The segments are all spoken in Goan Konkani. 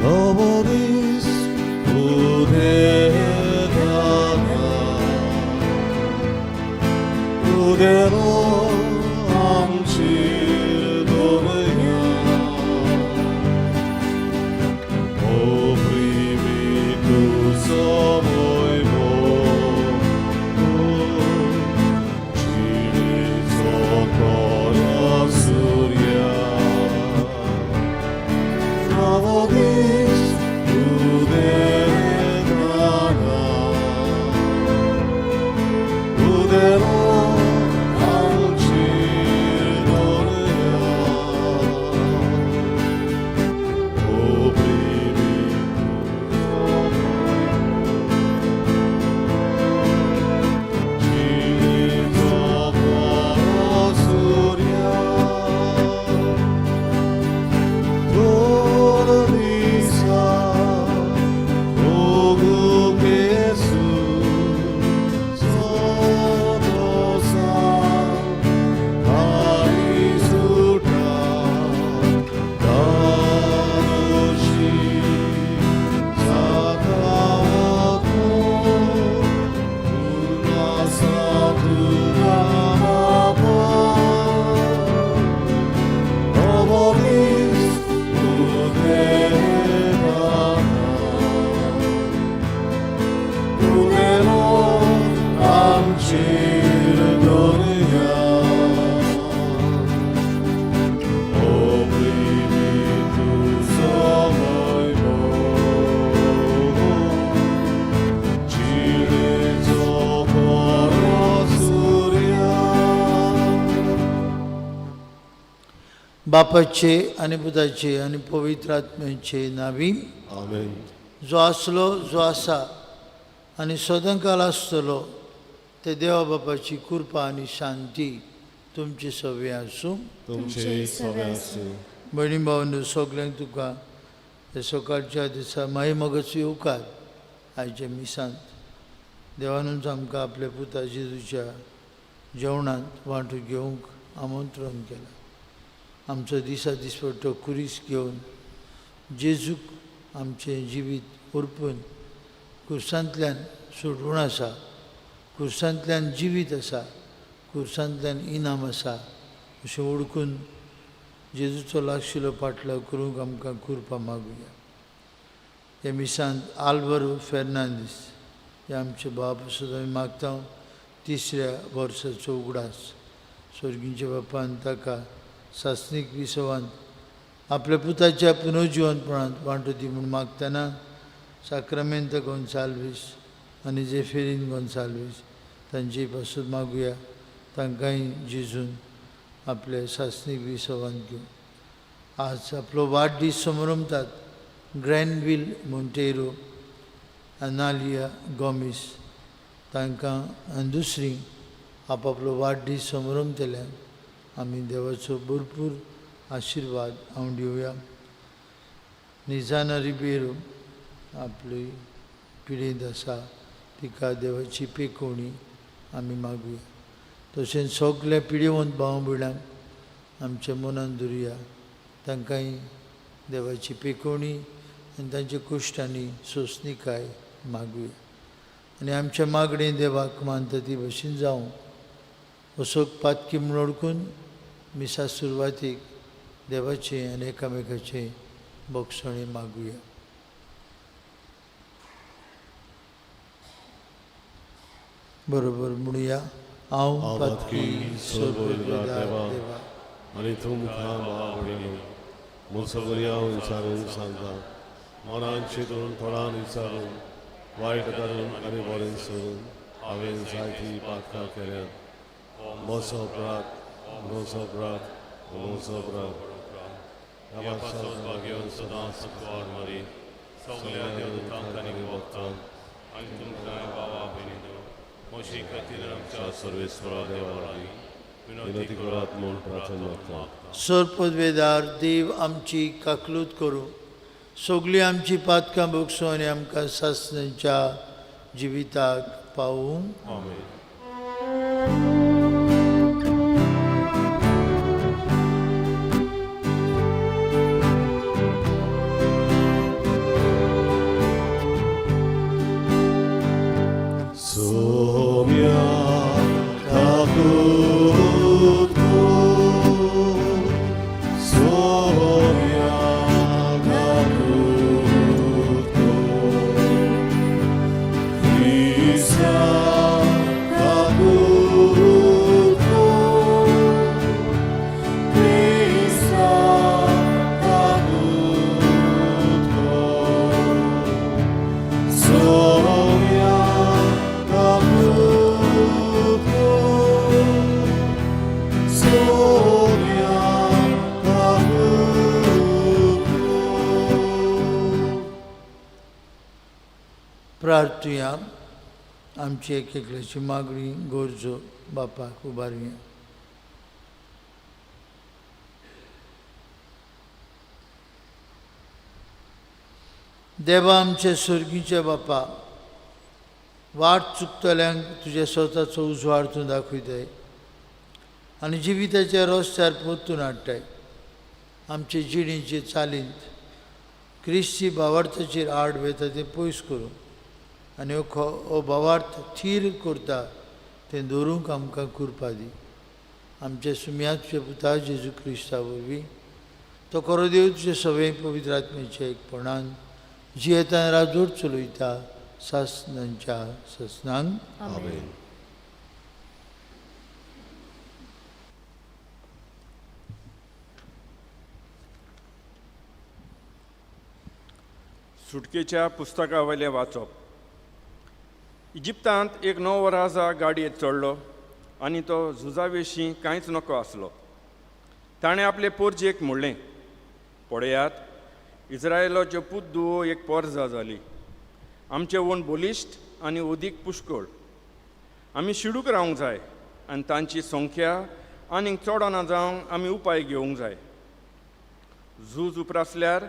Novo dis udedana udelo amchir donya O primi tu samoj Bogu Čilico koja surja Novo dis udedana Udelo amchir donya O primi tu samoj Surya Tornisa Ogu Kesu Sotosa Harisuta Danushi Sakavako Unasatunamapa Novo dis udedana Udelo amchir donya O primi tu samoj Bogu Čilico koro surya बापाचे आनी पुताचे आनी पवित्र आत्म्याचे नावी आमेन. जो आसलो, जो आसा आनी सदांकाल आसतलो ते देवा बापाची कृपा आनी शांती तुमचे सगळें आसूं. तुमचे सवे आसूं. भयणी भावंडो, सगल्यांक तुका हे सकाळच्या दिसा माई मगच येवकार. आयच्या मिसांत देवानूच आमकां आपल्या पुता जेजूच्या जेवणांत वांटो घेवंक आमंत्रण केलां. आमचो दिसा दिसपट्टो कुरीस घेवन जेजूक आमचें जिवीत अर्पून कुर्सांतल्यान सोडून आसा, कुर्सांतल्यान जिवीत आसा, कुर्सांतल्यान इनाम आसा अशें वळखून जेजूचो लागशिलो पाटलाव करूंक आमकां कृपा मागुया. ह्या मिसांत आल्वरो फेर्नांदीस हे आमचे बाप सुद्दां आमी मागता. तिसऱ्या वर्साचो उगडास स्वर्गींच्या बापान ताका सासणीक विसवांत आपल्या पुताच्या पुनर्जिवनपणांत वांटो दी म्हूण मागतना साक्रामेंत गोन्साल्वीस आनी जेफेरीन गोन्साल्वीस तांचे पासून मागुया. तांकांय जेजून आपले सासणीक विसवांत घेवन आज आपलो वाडदीस समरमतात ग्रॅनवील मोंटेरो, अनालिया गोमीस तांकां आनी दुसरी आपापलो वाडदीस समरमतल्यांक आमी देवाचो भरपूर आशिर्वाद हांव दिवया. निजाना रिबेरो आपली पिडेंत आसा, तिका देवाची पेकोवणी आमी मागुया. तशेंच सगल्या पिडेवंत भाव भयणांक आमच्या मनान धरुया. तांकांय देवाची पेकोवणी आनी तांच्या कुश्टांनी सोंसणीकाय मागुया आनी आमच्या मागणें देवाक मानता ती भशेन जावं. असोक पातकी म्हूण वळखून मिसा सुरवातीक देवाचें आनी एकामेकाचें भोगसणें मागुया. बरोबर म्हणुया, हांव हांव पातकी पातकी, सर्व देवा, देवा आनी तुमकां भाव भयणीनो, हांव विचारून सांगता, मनान चिंतून थोडान विचारून वायट करून आनी बरें सोडून हांवें जायतीं पातकां केल्यात. म्हजो अपराध, म्हजो अपराध, म्हजो अपराध. ह्या पासत भाग्यान सदां सत्वार मरी सगल्या देवदूतांक आनी भक्तांक आनी तुमकां भावा भयणीनो म्हजे खातीर आमच्या सर्वेस्वरा देवा लागीं विनंती करात म्हूण प्रार्थना मागता. सरपदवेदार देव आमची काकलूत करूं, सगळीं आमची पातकां भोगसूं आनी आमकां सासणाच्या जिविताक पावूं. आमेन. सोम्या काकूत कोर, क्रिस्ता काकूत कोर, क्रिस्ता काकूत कोर, सोम्या काकूत कोर, सोम्या काकूत कोर. प्रार्थुया. आमची एक एकल्याची मागणी गरजो बापाक उबारुया. देवा आमचे सर्गीचे बापा, वाट चुकतल्यांक तुज्या स्वताचो उजवाड तूं दाखयताय आनी जिविताच्या रस्त्यार परतून हाडटाय. आमचे जिणेचे चालींत क्रिस्ती भावार्थाचेर आड वेता तें पयस करूं आनी हो भावार्थ थीर करता तें दवरूंक आमकां कृपा दी. आमच्या सुम्याचे पुता जेजू क्रिस्ता वरवीं, तो खरो देव तुजे सगळे पवित्र आत्म्याच्या एकपणान जियेतान राजवट चलयता सासनांच्या ससनांक. आमेन. सुटकेच्या पुस्तकावयलें वाचप. इजिप्तांत एक नवो राजा गाडयेत चडलो आनी तो झुजा विशीं कांयच नको आसलो. ताणें आपले पोरजेक म्हणलें, पळयात, इस्रायलाच्यो पूत दुवो एक पोरजा जाली, आमचे वण बलिश्ट आनी अदीक पुष्कळ. आमी शिडूक रावंक जाय आनी तांची संख्या आनीक चडना जावंक आमी उपाय घेवंक जाय. झूज उप्रासल्यार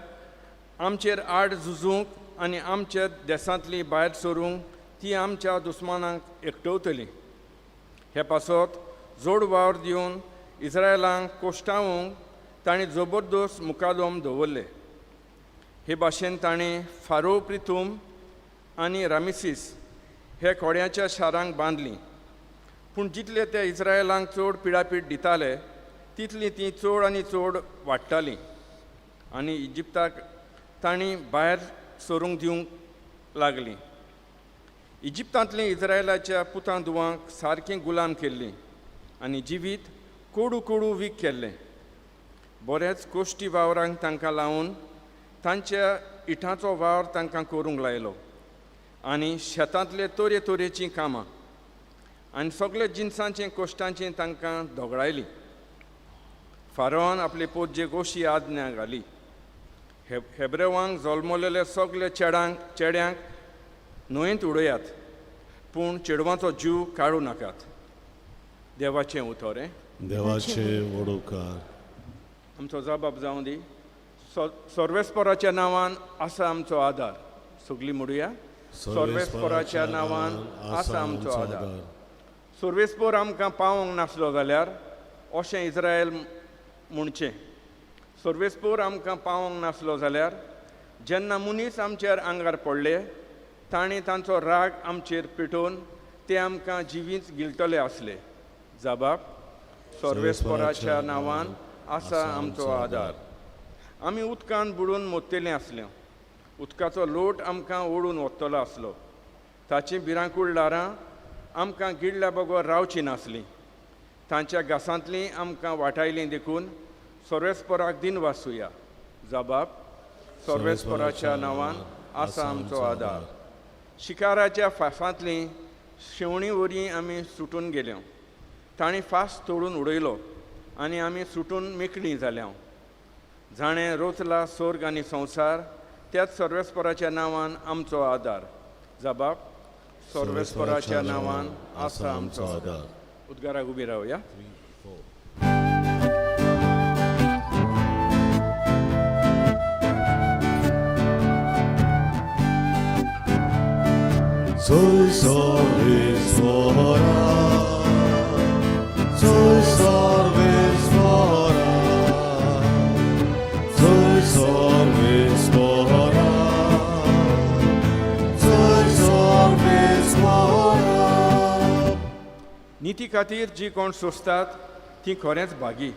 आमचेर आड झुजूंक आनी आमच्या देसांतली भायर सरूंक ती आमच्या दुस्मानांक एकटवतली. हे पासत जोड वावर दिवन इस्रायलांक कोश्टावंक ताणें जबरदस्त मुकादम दवरले. हे भाशेन ताणें फारो प्रिथूम आनी रामिसीस हे कोड्याच्या शारांक बांदलीं. पूण जितले ते इस्रायलांक चड पिडापीड दिताले तितली ती चड आनी चड वाडटालीं आनी इजिप्ताक तांणी भायर सरूंक दिवंक लागलीं. इजिप्तांतलीं इस्रायलाच्या पुतां दुवांक सारकीं गुलाम केल्लीं आनी जिवीत कोडू कोडू वीक केल्लें. बऱ्याच कोश्टी वावरांक तांकां लावन तांच्या इठाचो वावर तांकां करूंक लायलो आनी शेतांतले तरे तरेचीं कामां आनी सगळे जिनसांचें कोश्टांचें तांकां दोगडायलीं. फारोन आपले पोटजेक अशी आज्ञा घाली, हेब्रेवांक जल्मलेले सगळे चेड्यांक न्हंयेंत उडयात, पूण चेडवांचो जीव काडूं नाकात. देवाचें उतर हें. देवाचे वडोकार. आमचो जबाब जावं दी. सर्वेस्पराच्या नांवान आसा आमचो आदार. सगळीं म्हणुया, सर्वेस्पराच्या नांवान आसा आमचो आदार. सर्वेस्पर आमकां पावोंक नासलो जाल्यार अशें इस्रायल म्हणचें, सर्वेस्पर आमकां पावोंक नासलो जाल्यार जेन्ना मनीस आमचेर आंगार पडले तांणी तांचो राग आमचेर पेटोवन ते आमकां जिवींच गिळटले आसले. जबाब, सर्वेस्पराच्या नांवान आसा आमचो आदार. आमी उदकान बुडून मोत्तेले आसले, उदकाचो लोट आमकां ओडून वतलो आसलो, ताचीं भिरांकूळ ल्हारां आमकां गिळ्ळ्या बगर रावचीं नासलीं. तांच्या घासांतलीं आमकां वाटायलीं देखून सर्वेस्पराक दिनवासुया. जबाब, सर्वेस्पराच्या नांवान आसा आमचो आदार. शिकाराच्या फासांतलीं शेवणी वरी आमी सुटून गेले, तांणी फास तोडून उडयलो आनी आमी सुटून मेकळीं जाल्या. जाणें रोचला स्वर्ग आनी संवसार त्याच सर्वेस्पराच्या नांवान आमचो आदार. जबाब, सर्वेस्पराच्या नांवान आसा आमचो आदार. उद्गाराक उबी रावया. Soy sarvesvara, soy sarvesvara, soy sarvesvara, soy sarvesvara. निती खातीर जी कोण सोंसतात ती खरेंच भागी.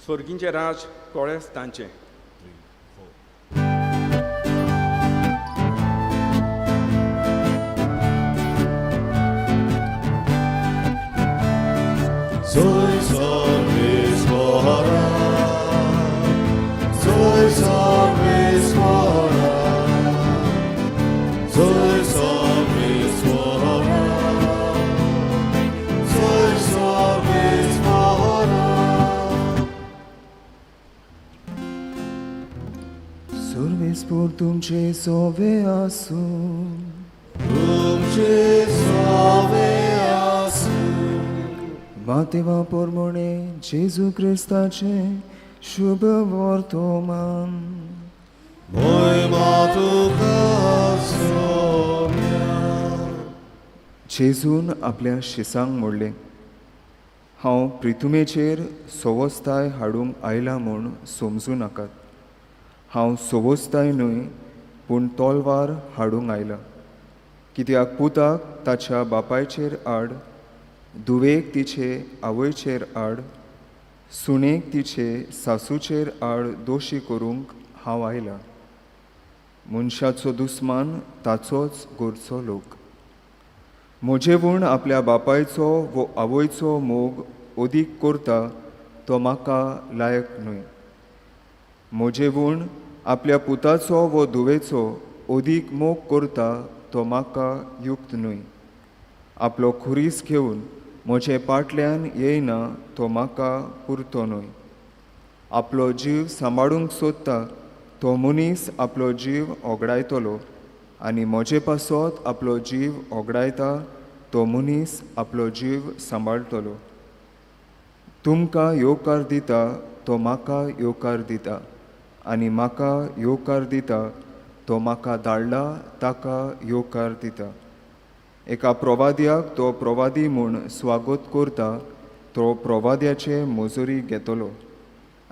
स्वर्गींचें राज कोळेच तांचें. Soy Sarveswara, Soy Sarveswara, Soy Sarveswara, Soy Sarveswara. सर्वेस्पोर तुमचे सोवे आसूं. तुमचे सोवे आसूं. मातेवा पोरमोणे जेजू क्रिस्ताचे शुभ वर्तमान. मोहिमा तुका सोम्या. जेजून आपल्या शिसांक म्हणलें, हांव प्रिथुमेचेर सवस्ताय हाडूंक आयला म्हूण समजूं नाकात. हांव सवस्ताय न्हय पूण तलवार हाडूंक आयला. कित्याक पुताक ताच्या बापायचेर आड, धुवेक तिचे आवयचेर आड, सुनेक तिचे सासूचेर आड दोशी करूंक हांव आयला. मनशाचो दुस्मान ताचोच गोरचो लोक. म्हजेवूण आपल्या बापायचो वो आवयचो मोग अदीक करता तो म्हाका लायक न्हय. म्हजेवूण आपल्या पुताचो वो धुवेचो अदीक मोग करता तो म्हाका युक्त न्हय. आपलो खुरीस घेवन म्हजे पाटल्यान येयना तो म्हाका पुरतो न्हय. आपलो जीव सांबाळूंक सोदता तो मनीस आपलो जीव ओगडायतलो आनी म्हजे पासत आपलो जीव ओगडायता तो मनीस आपलो जीव सांबाळटलो. तुमकां येवकार दिता तो म्हाका येवकार दिता आनी म्हाका येवकार दिता तो म्हाका धाडला ताका येवकार दिता. एका प्रवाद्याक तो प्रवादी म्हूण स्वागत करता तो प्रवाद्याचे मजुरी घेतलो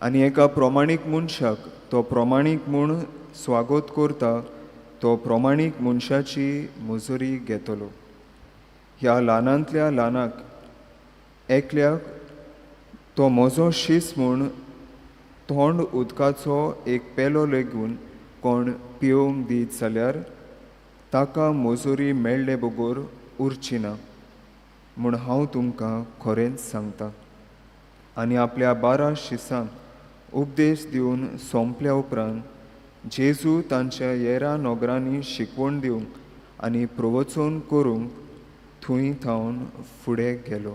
आनी एका प्रमाणीक मनशाक तो प्रमाणीक म्हूण स्वागत करता तो प्रमाणीक मनशाची मजुरी घेतलो. ह्या ल्हानांतल्या ल्हानाक एकल्याक तो म्हजो शीस म्हूण थोंड उदकाचो एक पेलो लेगून कोण पियोवंक दीत जाल्यार ताका मजुरी मेळ्ळे बगर उरची ना म्हूण हांव तुमकां खरेंच सांगता. आनी आपल्या 12 शिसांक उपदेश दिवन सोंपल्या उपरांत जेजू तांच्या येरा नोगरांनी शिकवण दिवंक आनी प्रवचन करूंक थंय थावन फुडें गेलो.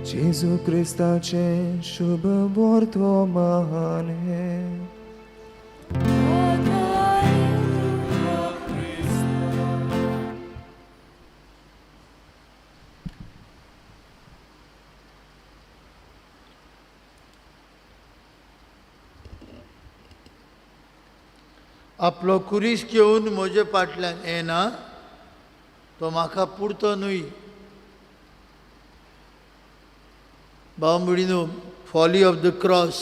जेजू क्रिस्ताचे शुभ वर्तमान हें. आपलो कुरीस घेवन म्हजे फाटल्यान येना तो म्हाका पुरतो न्हय. भाव भयणीनो, फॉली ऑफ the cross,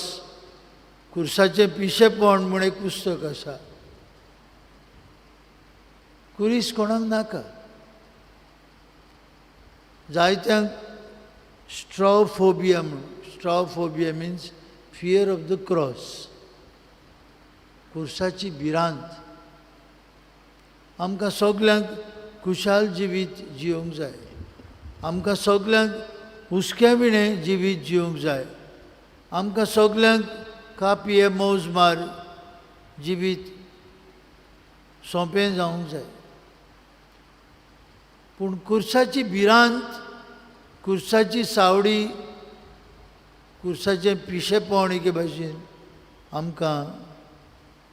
कुर्साचें पिशेपण म्हूण एक पुस्तक आसा. कुरीस कोणाक नाका. जायत्यांक स्ट्रॉफोबिया म्हूण, staurophobia means fear of the cross, कुर्साची भिरांत. आमकां सगल्यांक खुशाल जिवीत जिवंक जाय. आमकां सगल्यांक हुस्क्या विणें जिवीत जिवंक जाय. आमकां सगल्यांक कापये मौज मार जिवीत सोंपें जावंक जाय. पूण कुर्साची भिरांत, कुर्साची सावडी, कुर्साचें पिशेपण एके भाशेन आमकां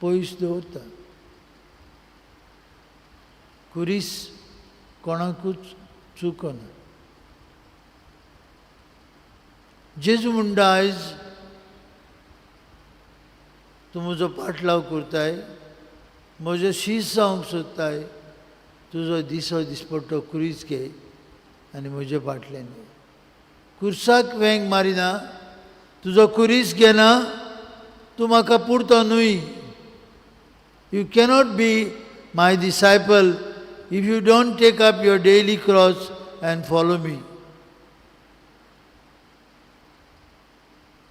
पयस दवरता. कुरीस कोणाकूच चुकना. जेजू म्हणटा, आयज तूं म्हजो पाटलाव करताय, म्हजो शीस जावंक सोदताय, तुजो दिसो दिसपट्टो कुरीस घे आनी म्हजे फाटल्यान ये. कुर्साक वेंग मारिना, तुजो कुरीस घेना, तूं म्हाका पुरतो न्हय. You cannot be my disciple if you don't take up your daily cross and follow me.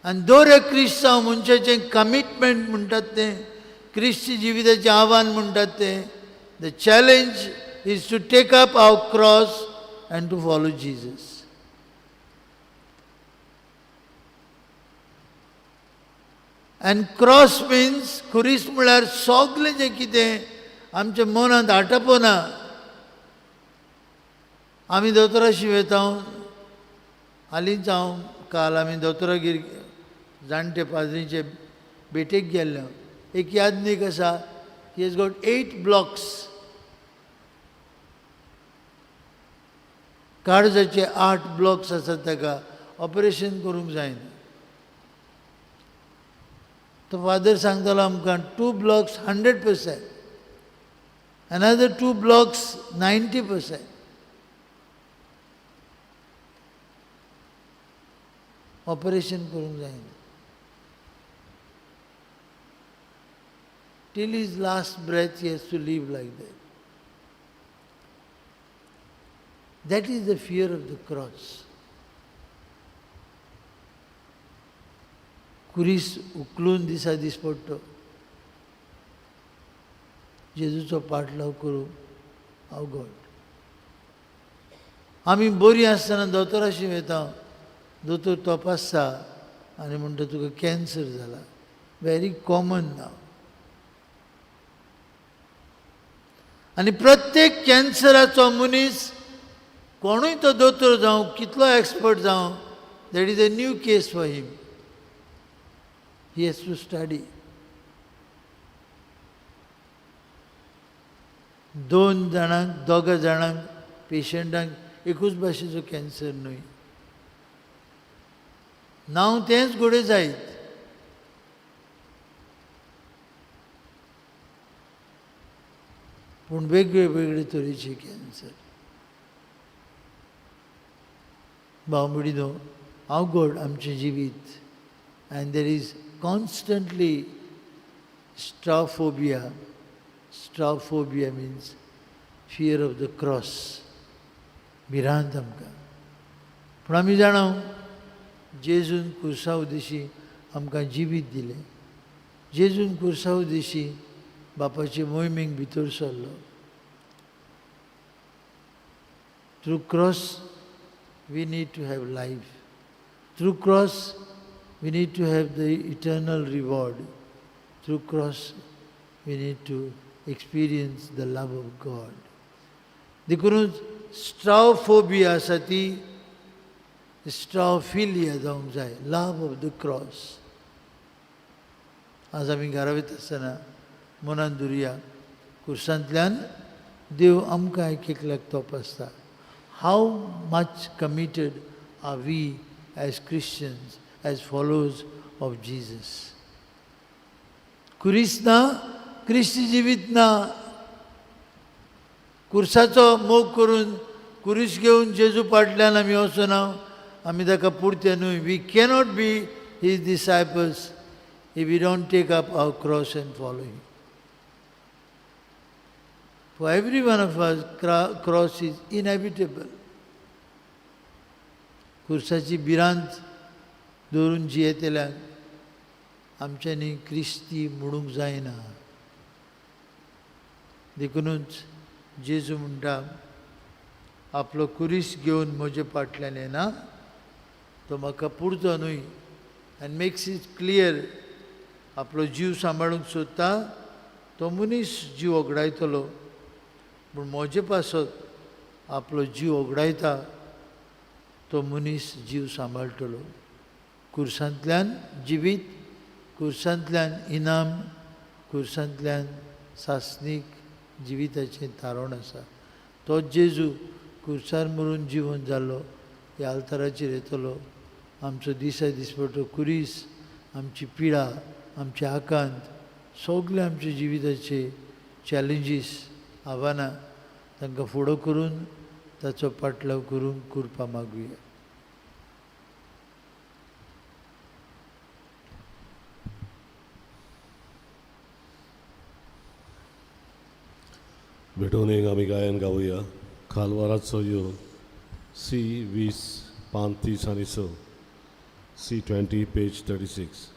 आनी दर एक क्रिस्तांव मनशाचें कमिटमेंट म्हणटात तें, क्रिस्ती जिविताचें आव्हान म्हणटात तें, the challenge is to take up our cross and to follow Jesus. And cross means खुरीस म्हळ्यार सगलें जें कितें आमच्या मनांत आटपना. आमी दोतोराशी वयता, हालींच हांव काल आमी दोतोरागेर जाणटे पाद्रीचे भेटेक गेल्ले. एक यादनीक आसा, he has got 8 blocks. काळजाचे 8 ब्लॉक्स आसात, ताका ऑपरेशन करूंक जायना. तो फादर सांगतालो आमकां 2 ब्लॉक्स 100%, अनदर 2 ब्लॉक्स 90%. ऑपरेशन करूंक जायना. Till his last breath he has to live like that. That is the fear of the cross. कुरीस उखलून दिसा दीस पडटो जेजूचो पाटलाव करूं अवघड. आमी बरीं आसतना दोतोराशी वयता, दोतोर तपासता आनी म्हणटा तुका कॅन्सर जाला. व्हेरी कॉमन नाव. आनी प्रत्येक कॅन्सराचो मनीस कोणूय तो दोतोर जावं कितलो एक्सपर्ट जावं, that is a new case for him. He has to study. 2 जाणांक 2 जाणांक पेशंटांक एकूच भाशेचो कॅन्सर न्हय, नांव तेंच घोडे जायत. पूण वेगळे वेगळे तरेचे कॅन्सर. भाव भयणीनो, अवघड आमचें जिवीत. And there is constantly staurophobia. Staurophobia means fear of the cross. भिरांत आमकां. पूण आमी जाणा जेजून कुर्सा उदेशी आमकां जिवीत दिलें. जेजून कुर्सा उदेशी बापाचे मोहिमेक भितर सरलो. Through cross we need to have life. Through cross we need to have the eternal reward. Through cross we need to experience the love of God. देखूनच स्ट्रावफोबिया आसा ती स्ट्रावफिलिया जावंक जाय, लव ऑफ the cross. आज आमी घरा वयता आसतना मनान धरुया, कुर्सांतल्यान देव आमकां एक एकल्याक तपासता. How much committed are we as Christians, as followers of Jesus? कुरीस ना, क्रिस्ती जिवीत ना. कुर्साचो मोग करून कुरीस घेवन जेजू फाटल्यान आमी वचना, आमी ताका पुरते न्हय. We cannot be his disciples if we don't take up our cross and follow him. For every one of us, cross is inevitable. कुर्साची भिरांत दवरून जियेतल्यांक आमच्यांनी क्रिस्ती म्हणूंक जायना. देखुनूच जेजू म्हणटा, आपलो कुरीस घेवन म्हजे फाटल्यान येना तो म्हाका पुरतो न्हय. And makes it clear, आपलो जीव सांबाळूंक सोदता तो मनीस जीव ओगडायतलो, पूण म्हजे पासत आपलो जीव ओगडायता तो मनीस जीव सांबाळटलो. कुर्सांतल्यान जिवीत, कुर्सांतल्यान इनाम, कुर्सांतल्यान सासणीक जिविताचें तारण आसा. तो जेजू कुर्सार मरून जिवन जालो, ह्या आल्ताराचेर येतलो. आमचो दिसा दिसपटो कुरीस, आमची पिडा, आमचे आकांत, सगळे आमच्या जिविताचे चॅलेंजीस, आव्हानां तांकां फुडो करून ताचो पाटलाव करूंक कृपा मागुया. भेटून एक आमी गायन गावया, खालवाराचो यो. सी 20 पान 36, सी 20 पेज 36.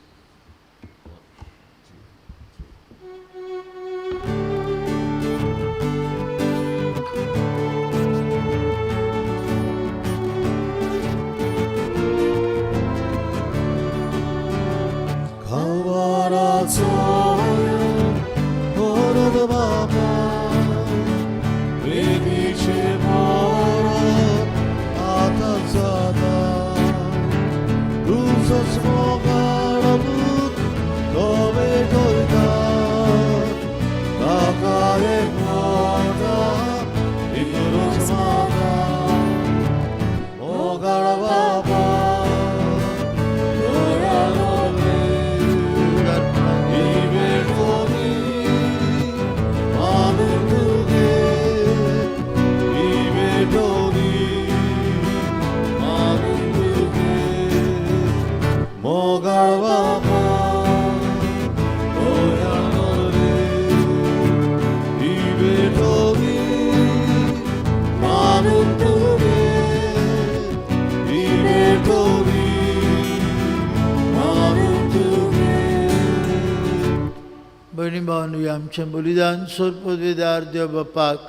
भयणी भावांनो, आमचें बलिदान सोरपदवेदार देव बापाक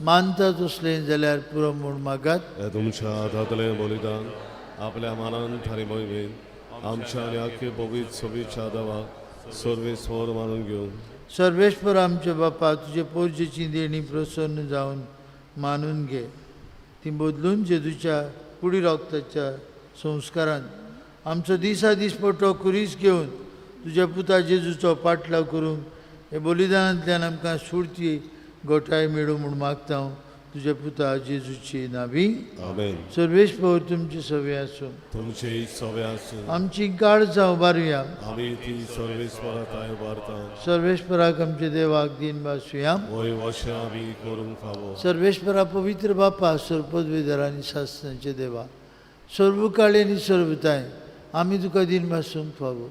मानता तसलें जाल्यार पुरो म्हूण मागात. तुमच्या हातांतलें बलिदान आपल्या मानान थारी मोहिमेन आमच्या आनी आख्खे पवित्र सोबीच्या देवाक सर्वेस्वर मानून घेवन. सर्वेश्वर आमच्या बापा, तुजे पोरजेची देणी प्रसन्न जावन मानून घे. ती बदलून जेजूच्या कुडी रोगताच्या संस्कारान आमचो दिसा दीस पडटो कुरीस घेवन तुज्या पुता जेजूचो पाटलाव करूंक हे बलिदानांतल्यान आमकां स्फूर्ती गोठाय मेळूं म्हूण मागता हांव तुज्या पुता जेजूची नावी. आमेन. सर्वेस्पर तुमचे सवे आसूं. तुमचे सवे आसूं. आमची काळजां उबारुया. आमी ती सर्वेस्परा थांय उबारता. सर्वेस्पराक आमच्या देवाक दीन भासुया. वय वशें आमी करूंक फावो. सर्वेस्परा पवित्र बापा, सर्पदवेदर आनी शासनाचे देवा, सर्वकाळी आनी सर्वताय आमी तुका दीन भासूंक फावो.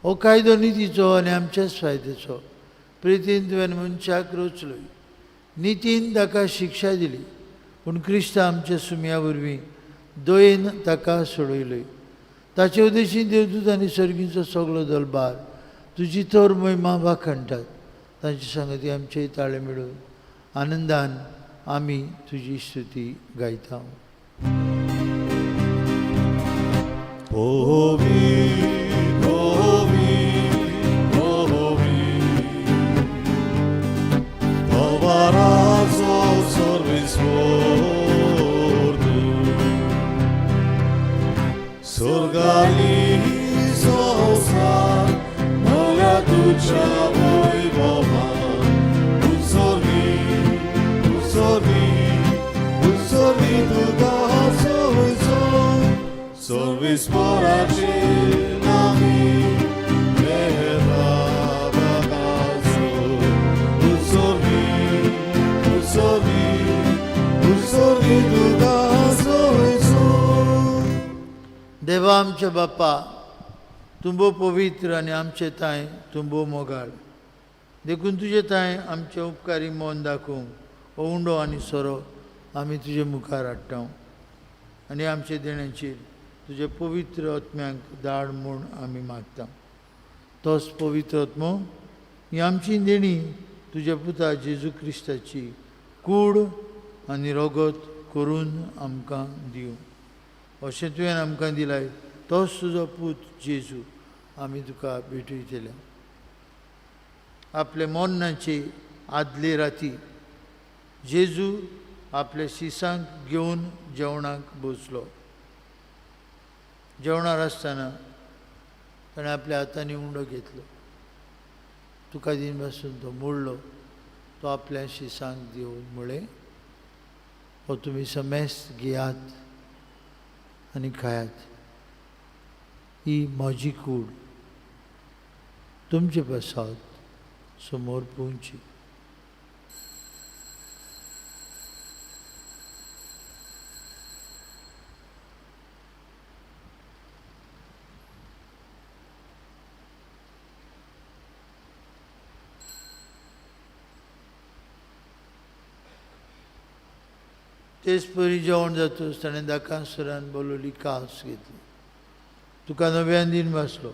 हो कायदो नितीचो आनी आमच्याच फायद्याचो. प्रितीन तुवें मनशाक रचलोय, नितीन ताका शिक्षा दिली, पूण क्रिस्त आमच्या सुमया वरवीं दयेन ताका सोडयलोय. ताचे उद्देशीन देवदूत आनी सर्गींचो सगलो दलबार तुजी थोर महिमा वाखणटात. तांचे सांगती आमचे ताळे मेळून आनंदान आमी तुजी स्तुती गायता. देवा आमच्या बापा, तुंबो पवित्र आनी आमचे तांय तुंबो मोगाळ, देखून तुजे तांय आमचे उपकारी मन दाखोवंक उंडो आनी सोरो आमी तुजे मुखार हाडटा आनी आमचे देण्याचेर तुजे पवित्र आत्म्यांक धाड म्हूण आमी मागता. तोच पवित्र आत्मो ही आमची देणी तुज्या पुता जेजू क्रिस्ताची कूड आनी रगत करून आमकां दिवं. अशें तुवें आमकां दिलाय तोच तुजो पूत जेजू आमी तुका भेटयतले. आपले मरणाचे आदले राती जेजू आपल्या शिसांक घेवन जेवणाक बसलो. जेवणार आसतना ताणें आपल्या हातांनी उंडो घेतलो, तुका दिन पासून तो मोडलो, तो आपल्या शिसांक दिवन म्हळें, हो तुमी समेस्त घेयात आनी खायात, ही म्हजी कूड तुमचे पासत समोर पोवची. तेच परी जेवण जातूच ताणें दाकासुरान बोलवली कास घेतली. तुका नव्यान दिन वाचलो.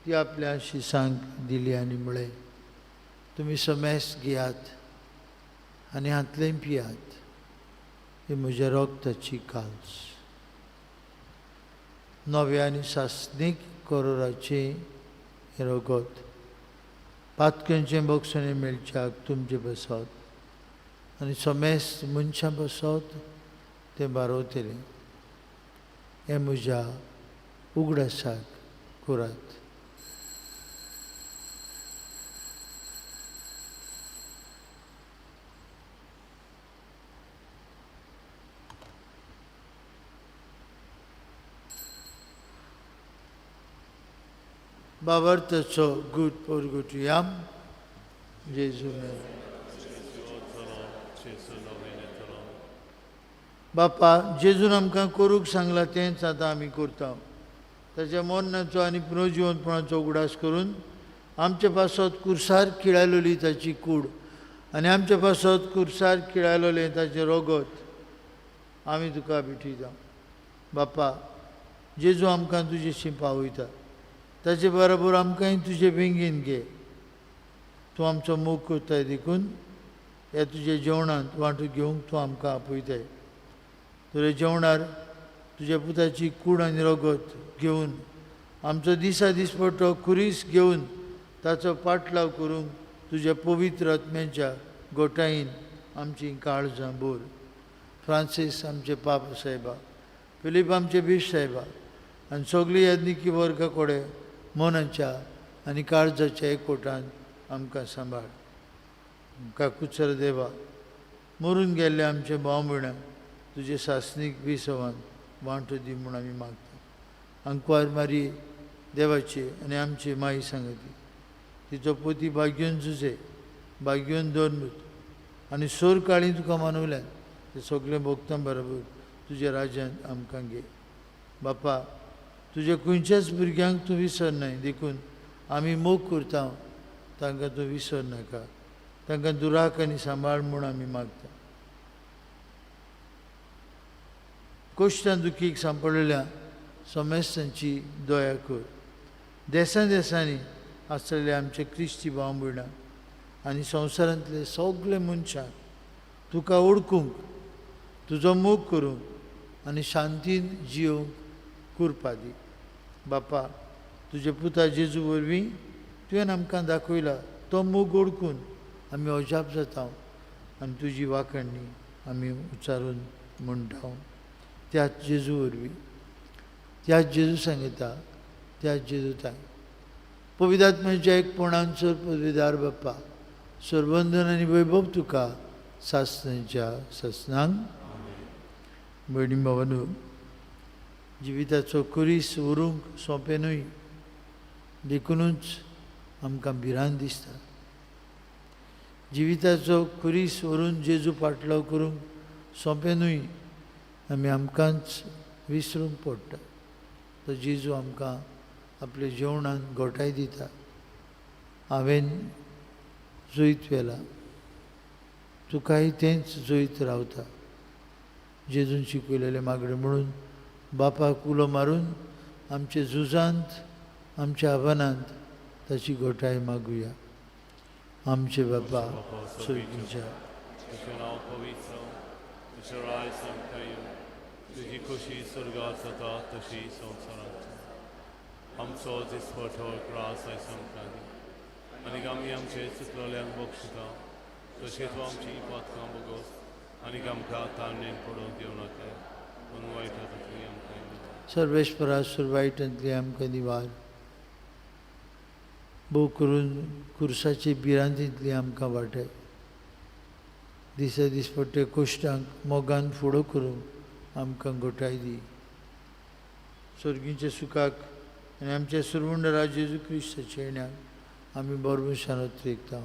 ती आपल्या शिसांक दिली आनी म्हळें, तुमी समेस घेयात आनी हातलें पियात, ही म्हज्या रोगताची काल्स. नव्या आनी सासणीक करोराचें हें रगत पातक्यांचें बक्षणें मेळच्याक तुमचें बसत आनी समेस्त मनशां बसत तें बारवतलें. हें म्हज्या उगडासाक करात. बाबर्थचो गुट पोरगुटयाम जेजू. बापा, जेजून आमकां करूंक सांगलां तेंच आतां आमी करता. ताच्या मरणाचो आनी पुनर्जिवनपणाचो उगडास करून आमचे पासत कुर्सार खिळायलोली ताची कूड आनी आमचे पासत कुर्सार खिळायलोलें ताचें रगत आमी तुका भेटयता. बापा, जेजू आमकां तुजेशी पावयता, ताचे बरोबर आमकांय तुजे बेंगीन घे. तूं आमचो मोग करताय देखून ह्या तुज्या जेवणांत वांटो घेवंक तूं आमकां आपयताय. तुज्या जेवणार तुज्या पुताची कूड आनी रगत घेवन आमचो दिसा दिसपट्टो खुरीस घेवन ताचो पाटलाव करूंक तुज्या पवित्र आत्म्याच्या गोटायेन आमची काळजां भर. फ्रांसीस आमचे पाप साहेबा, फिलीप आमचे बीश साहेबा आनी सगळी याज्ञिकी वर्गा कडेन मनाच्या आनी काळजाच्या एकवटान आमकां सांबाळ. आमकां कुचर देवा, मरून गेल्ले आमचे भाव भयणां तुजे सासणीक विसवान वांटो दी म्हूण आमी मागता. आंकवार मारी देवाची आनी आमची माई सांगती, तिचो पोती भाग्योन जुजे, भाग्योन दोन आनी सोर काळी तुका मानवल्यान ते सगळें भोगतां बरोबर तुज्या राज्यांत आमकां घे. बापा, तुज्या खंयच्याच भुरग्यांक तूं विसरनाय देखून आमी मोग करता, तांकां तूं विसर नाका. तांकां दुराक आनी सांबाळ म्हूण आमी मागता. कश्टां दुखीक सांपडलेल्या समेस्तांची दया कर. देसां देसांनी आसलेले आमचे क्रिस्ती भाव भयणां आनी संवसारांतले सगळे मनशांक तुका ओळखूंक, तुजो मोग करूंक आनी शांतीन जियोवंक कृपा दी. बापा, तुजे पुता जेजू वरवीं तुवें आमकां दाखयला तो मोग ओळखून आमी अजाप जाता आनी तुजी वाखणणी आमी उच्चारून म्हणटा. त्याच जेजू वरवीं, त्याच जेजू सांगता, त्याच जेजू ताय पवित्र एकपणान सर पदवीदार बाप्पा, सरबंधन आनी वैभव तुका सासणाच्या सासणांक. भयणी भावानू, जिविताचो खुरीस व्हरूंक सोंपें न्हय, देखुनूच आमकां भिरांत दिसता. जिविताचो खुरीस व्हरून जेजू पाटलाव करूंक सोंपें न्हय, आमी आमकांच विसरूंक पडटा. तो जेजू आमकां आपल्या जेवणान गोठाय दिता. हांवें जैत व्हेलां, तुकाय तेंच जैत रावता. जेजून शिकयलेलें मागणें म्हणून बापाक उलो मारून आमच्या झुजांत, आमच्या आव्हानांत ताची गोठाय मागुया. आमचे बापा स्वर्गीच्या, तुजें नांव पवित्र, तुजें राज आमकां येवं, तुजी खोशी स्वर्गात जाता तशी संवसारांत. आमचो दिसपटो ग्रास आयज आमकां दी आनी आमी आमचे चुकलेल्यांक बक्षिता तशें तूं आमची पातकां बोगस आनी आमकां ताळणेन पडोवंक दिवं नाका, पूण वायटांतली आमकां निवार. सर्वेस्परा वायटांतली आमकां निवार, भोव करून कुर्साचे भिरांतींतली आमकां वाटय. दिसा दिसपट्टे कश्टांक मोगान फुडो करूंक आमकां गोठाय दी. स्वर्गीच्या सुखाक आनी आमच्या सुरवंड राज जेजू क्रिस्ताच्या येण्याक आमी बरोबर रेखता.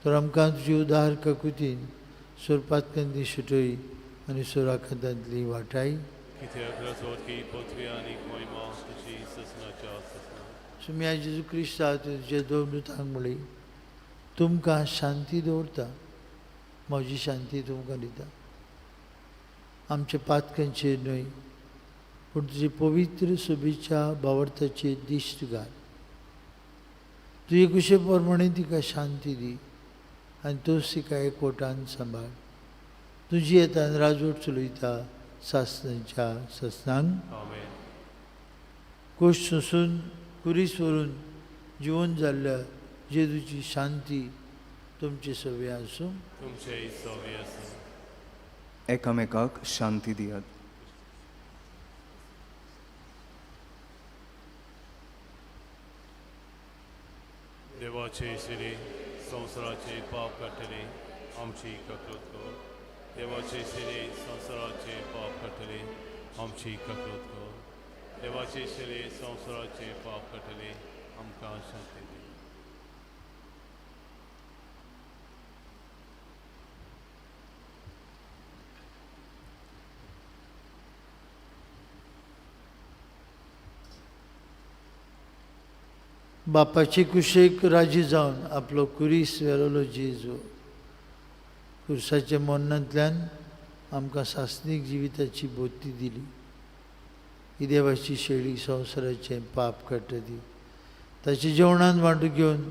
तर आमकां तुजी उदार काकुतीन सोरपातकांतली सुटय आनी सोराखातांतली वाटाय. सुम्या जेजू क्रिस्ता तुजे दोन दुतांक म्हळी, तुमकां शांती दवरता, म्हजी शांती तुमकां दिता. आमच्या पातकांचेर न्हय पूण तुजे पवित्र सोबीच्या भावार्थाचेर दिश्ट घाल. तुजे कुशे प्रमाणे तिका शांती दी आनी तूंच तिका एकवटान सांबाळ. तुजी येतान राजवट चलयता सासणाच्या सासणांक. कोश सोंसून कुरीस व्हरून जिवन जाल्ल्या जेजूची शांती तुमचे सवे आसूं. तुमचे सवे आसूं. एकामेकाक शांती दियात. देवाचे शिरे संवसाराचे पाप काडटले आमची ककृत कर. देवाचे शिरे संवसाराचे पाप काडटले आमची ककृत कर. देवाचे शिरे संवसाराचे पाप काडटले आमकां शांती दी. बापाचे कुशेक राजी जावन आपलो कुरीस वेलोलो जेजू कुर्साच्या मरणांतल्यान आमकां सासणीक जिविताची बोती दिली. ही देवाची शेळी संवसाराचें पाप काडटा ती ताच्या जेवणान वांटू घेवन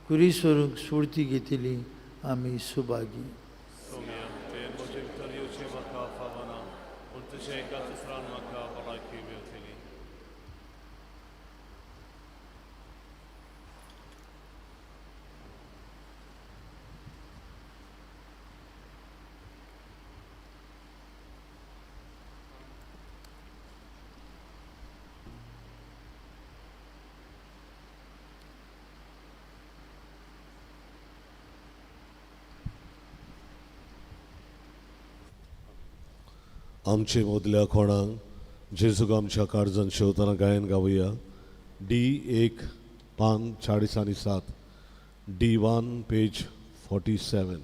कुरीस व्हरूंक स्फुर्ती घेतली आमी सुभागी. आमचे मदल्या कोणाक जेजूक आमच्या काळजान शेवतना गायन गावया. डी 1 पान 40 आनी 7, डी 1 पेज 47.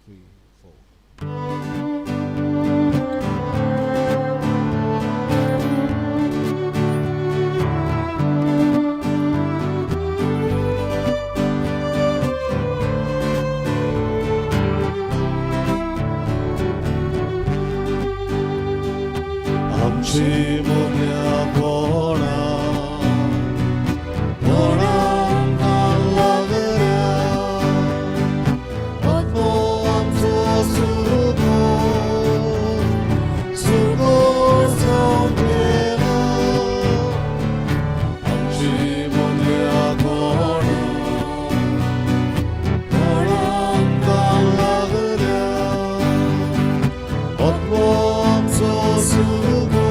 3, 4. आमची मोगल्या कोणा कोणाक लागल्या आत्मो आमचो सुको सुको सोंपेला. आमची मोगल्या कोणा कोणाक लागल्या आत्मो आमचो सुको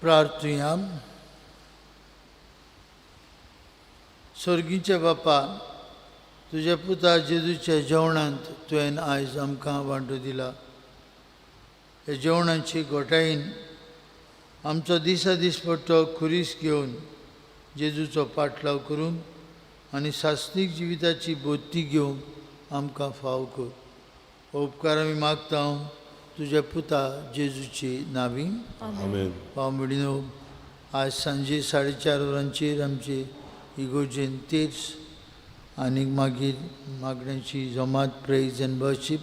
प्रार्थुया. सर्गीचे बापा, तुज्या पुता जेजूच्या जेवणांत तुवें आयज आमकां वांटो दिला. ह्या जेवणाची घोटायेन आमचो दिसा दिसपट्टो खुरीस घेवन जेजूचो पाटलाव करूंक आनी सासणीक जिविताची बोत्ती घेवंक आमकां फाव कर. हो उपकार आमी मागता तुज्या पुता जेजूची नावी. आमेन. भाव भयणीनो, आज सांजे 4:30 वरांचेर आमची इगोर्जेन तेर्स आनी मागीर मागण्याची जमात, प्रेज एंड वर्शीप,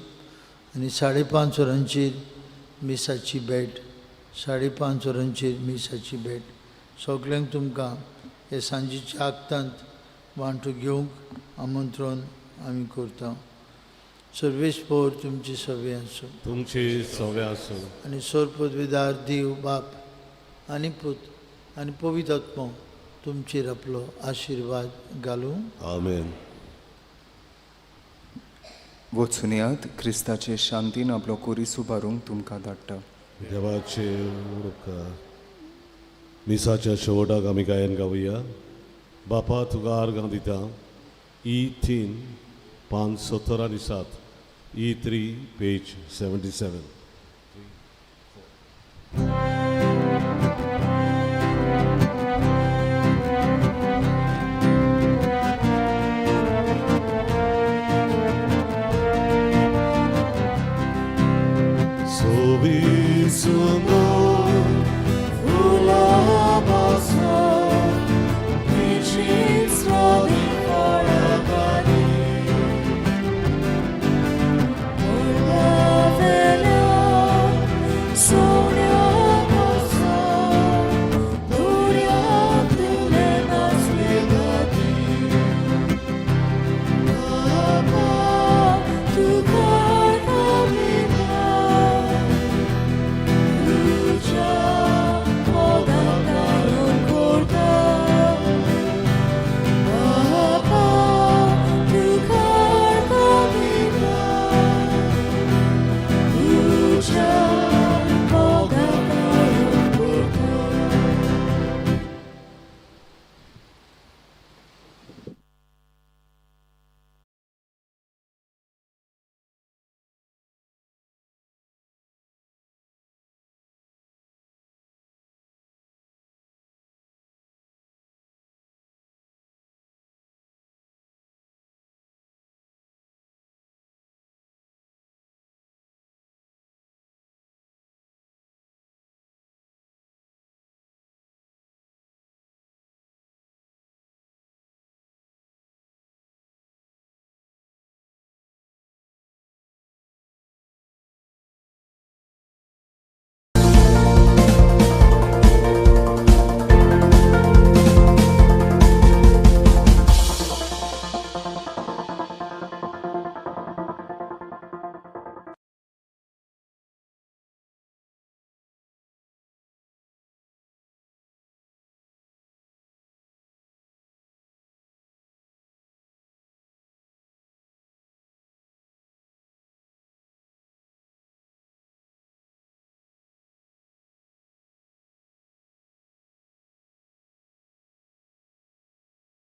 आनी 5:30 वरांचेर मिसाची भेट. 5:30 वरांचेर मिसाची भेट. सगल्यांक तुमकां हे सांजेच्या आक्तांत वांटो घेवंक आमंत्रण आमी करता. सर्वेस्पोर तुमची सगळीं आसूं. तुमची सवे आसूं. आनी सोरपदवीदार देव बाप आनी पूत आनी पवित्र आत्मो तुमचेर आपलो आशिर्वाद घालूं. आमेन. वचुनयात, क्रिस्ताचे शांतीन आपलो कोरीस उबारूंक तुमकां धाडटा. देवाचे उपकार. मिसाच्या शेवटाक आमी गायन गावया, बापा तुका आर्गां दिता. ई 3, पान 77, ई 3, पेज 77.